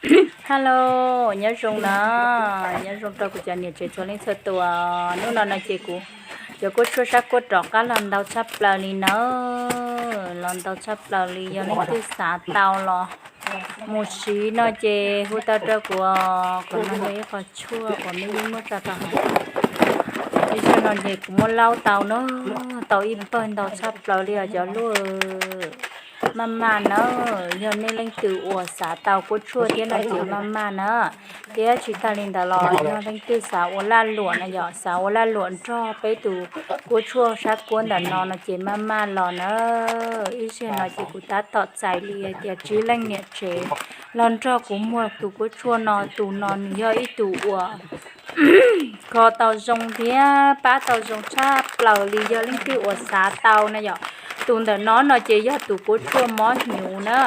Hello, nyob zoo na, nyob zoo rau kuv cov niam tsev txhua leej txhua tus. Hnub no no ces kuv cov kuab tshuaj sab kuab rov qab los ntau tshaj plaws li na, los ntau tshaj plaws li. Yog leej twg xav tau los mus siv no ces hu tau rau kuv. Qhov no yog ib qho tshuaj uas mej yeej muab tso rau hauv. Ib zaug no ces kuv muab laub tau na, tau ib pawg ntau tshaj plaws li os cov luaj. Maj maj na, yog nej leej twg uas xav tau kuab tshuaj thiab no ces maj maj na. Thiab tsis tag li ntawd los yog leej twg xav ua laj luam na yom, xav ua laj luam nrog peb tus kuab tshuaj sab kuab ntawm no no ces maj maj los na. Ib zaug no ces kuv tab tom txais li hais tias tsib leej niam tsev los nrog kuv muag tus kuab tshuaj no. Tus no nws yog ib tug uas kho tau zoo thiab pab tau zoo tshaj plaws li. Yog leej twg uas xav tau na yom, tus ntawm no no ces yog tus kuab tshuaj mob hnyuv na.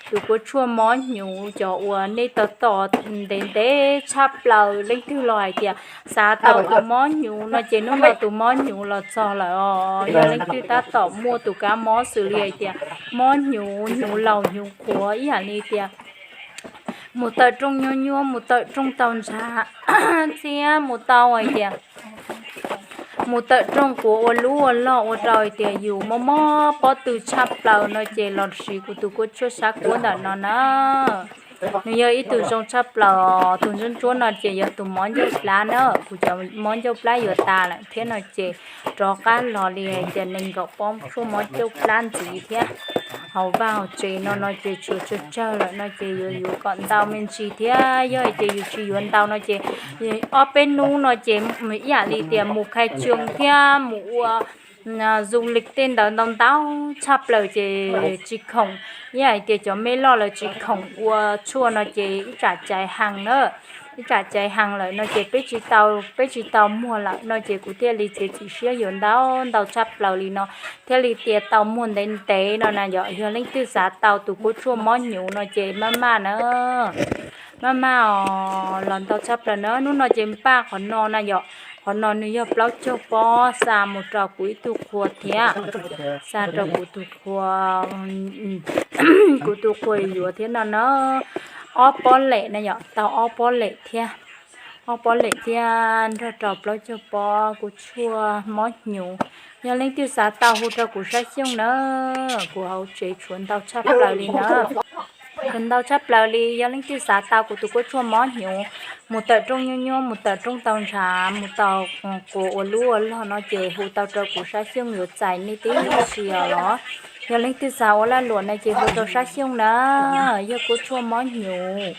Tus kuab tshuaj mob hnyuv cov uas nej tos tos ntev ntev tshaj plaws, leej twg los hais tias xav tau tus mob hnyuv no ces hnub no tus mob hnyuv los txog lawm os. Yog leej twg tab tom muaj tus kab mob xws li hais tias mob hnyuv, hnyuv laus hnyuv qhuav ib yam li tias mus tawm rooj nyuab nyuab, mus tawm rooj tau ntshav, thiab mus tau hais tias mus tawm rooj kuav ua lub ua log ua rau hais tias yus mob mob pob tw tshaj plaws no ces los siv kuv tus kuab tshuaj sab kuab ntawm no na. Nws yog ib tug zoo tshaj plaws. Tus ntsuab ntsuab no ces yog tus mob ncauj plab na. Kuv cov mob ncauj plab yuav tas lawm thiab no ces rov qab los li hais tias nees nkaum pob tshuaj mob ncauj plab ntxiv thiab. Hauv vaj hauv tsev no no ces tshuav tsawg tsawg lawm no ces yuav yuav kom ntau me ntsis thiab. Yog hais tias yus tsis yuav ntau no ces ob peb hnub no ces ib yam li tias mus khai tsoo thiab mus ua du lịch tej ntawd ntau ntau tshaj plaws ces tsis khoom. Ib yam li tias cov mej loj lawv tsis khoom ua tshuaj no ces ib tsam caiv hees na. Ib tsam caiv hees lawm no ces peb tsis tau, peb tsis tau muag lawm no ces kuv thiaj li txiav txim siab yuav ntau ntau tshaj plaws li no, thiaj li tias tau muag ntev ntev no na yom. Yog leej twg xav tau tus kuab tshuaj mob hnyuv no ces maj maj na. Maj maj os, los ntau tshaj plaws na. Hnub no ces npaj qhov no na yom. Qhov no nws yog plaub caug pob xa mus rau kuv ib tug qhua thiab. Xa rau kuv tus qhua, kuv tus qhua yuav thiab no na. Ob pob lem na yom, tau ob pob lem thiab. Ob pob lem thiab nrog rau plaub caug pob kuab tshuaj mob hnyuv. Yog leej twg xav tau hu rau kuv sab xyooj na, kuv hauv tsev tshuav ntau tshaj plaws li na. Tshuav ntau tshaj plaws li. Yog leej twg xav tau kuv tus kuab tshuaj mob hnyuv, mus tawm rooj nyuab nyuab, mus tawm rooj tau ntshav, mus tau quas ua lub ua log no ces hu tau rau kuv sab xyooj yuav txais nej tib si os los. Yog leej twg xav ua laj luam no ces hu rau sab xyooj na, yog kuab tshuaj mob hnyuv.